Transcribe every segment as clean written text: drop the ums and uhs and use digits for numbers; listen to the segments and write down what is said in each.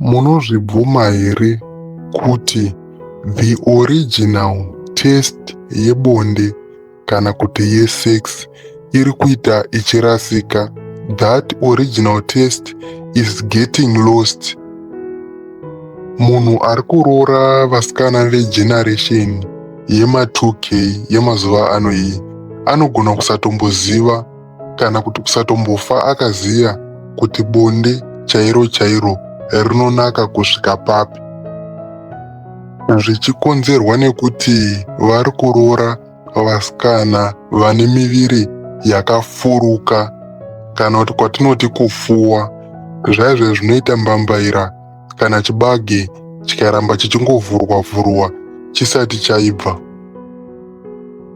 Munozvibvuma here kuti the original taste yebonde kana kuti yesex iri kuita ichirasika? That original taste is getting lost. Munhu ari kuroora vasikana vegeneration yema2K yemazuva ano iyi anogona kusatomboziva kana kuti kusatombofa akaziva kuti bonde chairo chairo rinonaka kusvika papi, zvichikonzerwa nekuti vari kuroora vasikana vane miviri yakafuruka, kana kuti kwatinoti kufuwa zvaizvo zvinoita mbambaira kana chibage chikaramba chichingovhurwa vhurwa chisati chaibva.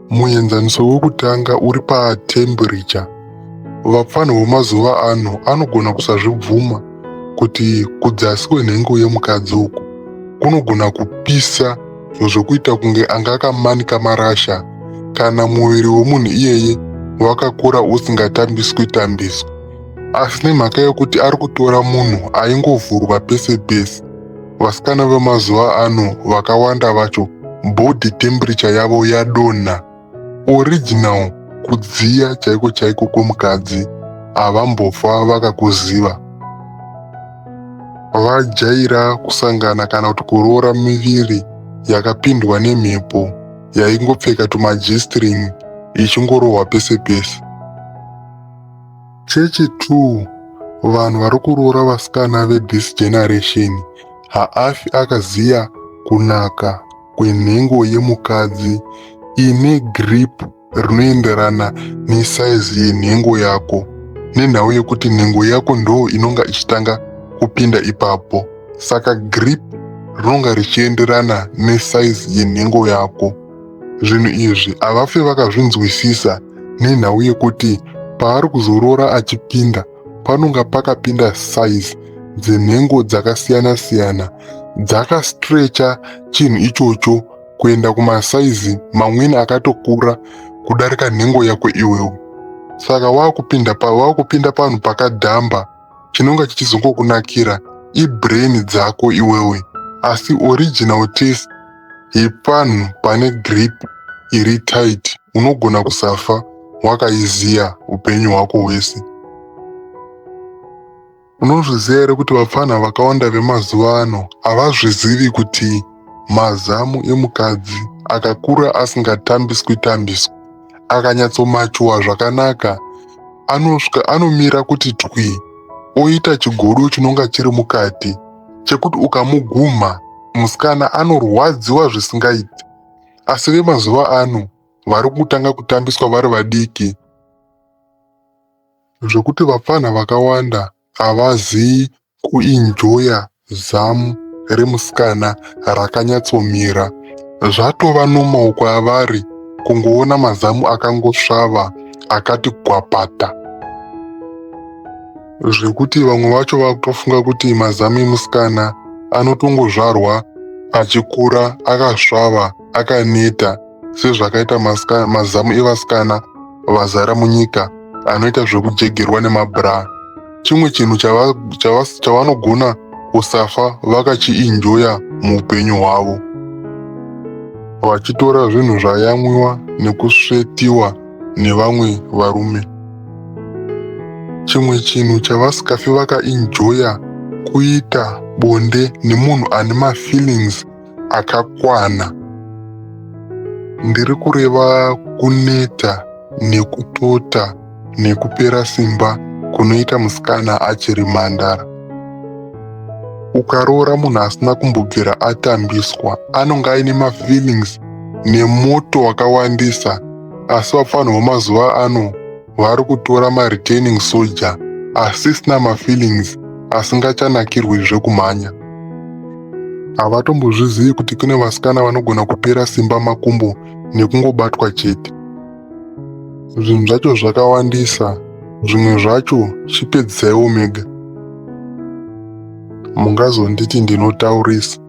Muenzaniso wekutanga uri patemburicha. Vapfanha vemazuva ano anogona kusazvibvuma kuti kudzasi kwenhengo yemukadzi uku kunogona kupisa zvokuita kunge anga akamanika marasha kana muviri wemunhu iyeye wakakura usingatambiswi tambiswi. Asi nemhaka yekuti ari kutora munhu aingovhurwa pese pese, vasikana vemazuva ano vakawanda vacho body temperature yavo yadonha. Original kudziya chaiko chaiko kwemukadzi havambofa vakakuziva. Vajaira kusangana kana kuti kuroora miviri yakapindwa nemhepo yaingopfeka tumag-string ichingorohwa pese pese. Chechi2, vanhu vari kuroora vasikana vethis generation haafi akaziva kunaka kwenhengo yemukadzi ine grip rinoenderana nesaizi yenhengo yako, nenhau yekuti nhengo yako ndo inonga ichitanga kupinda ipapo, saka grip rinonga richienderana nesaizi yenhengo yako. Zvinhu izvi havafi vakazvinzwisisa nenhau yekuti paari kuzoroora achipinda panonga pakapinda saizi dzenhengo dzakasiyana-siyana dzakastrecha chinhu ichocho kuenda kumasaizi mamweni akatokura kudarika nhengo yako iwewe. Saka wakupinda panhu pakadhamba, chinonga chichizongokunakira ibrain dzako iwewe, asi original taste yepanhu pane grip iri tight unogona kusafa wakaiziya upenyu hwako hwese. Unozviziva here kuti vapfanha vakawanda vemazuva ano havazvizivi kuti mazamu emukadzi akakura asingatambiswi tambiswi, akanyatsomachuwa zvakanaka, anosvika anomira kuti twi, oita chigodo chinonga chiri mukati chekuti ukamugumha musikana anorwadziwa zvisingaiti. Asi vemazuva ano vari kutanga kutambiswa vari vadiki, zvekuti vapfanha vakawanda havazivi kuenjoya zamu remusikana rakanyatsomira. Zvatova normal kwavari kungoona mazamu akangosvava akati gwapata, zvekuti vamwe vacho vakutofunga kuti mazamu emusikana anotongozvarwa achikura akasvava akaneta sezvakaita mazamu evasikana vazara munyika anoita zvekujegerwa nemabra. Chimwe chinhu chavanogona kusafa vakachienjoya muupenyu hwavo, vachitora zvinhu zvayamwiwa nekusvetiwa nevamwe varume. Chimwe chinhu chavasingafi vakaenjoya kuita bonde nemunhu ane mafeelings akakwana. Ndiri kureva kuneta nekutota nekupera simba kunoita musikana achiri mhandara. Ukaroora munhu asina kumbobvira atambiswa, anonga aine mafeelings nemoto wakawandisa, asi vapfanha vemazuva ano vari kutora mareturning soldier asisina mafeelings, asingachanakirwi zvekumhanya. Havatombozvizivi kuti kune vasikana vanogona kupera simba makumbo nekungobatwa chete. Zvinhu zvacho zvakawandisa, zvimwe zvacho chipedzisaiwo mega. Mungazonditi ndinotaurisa.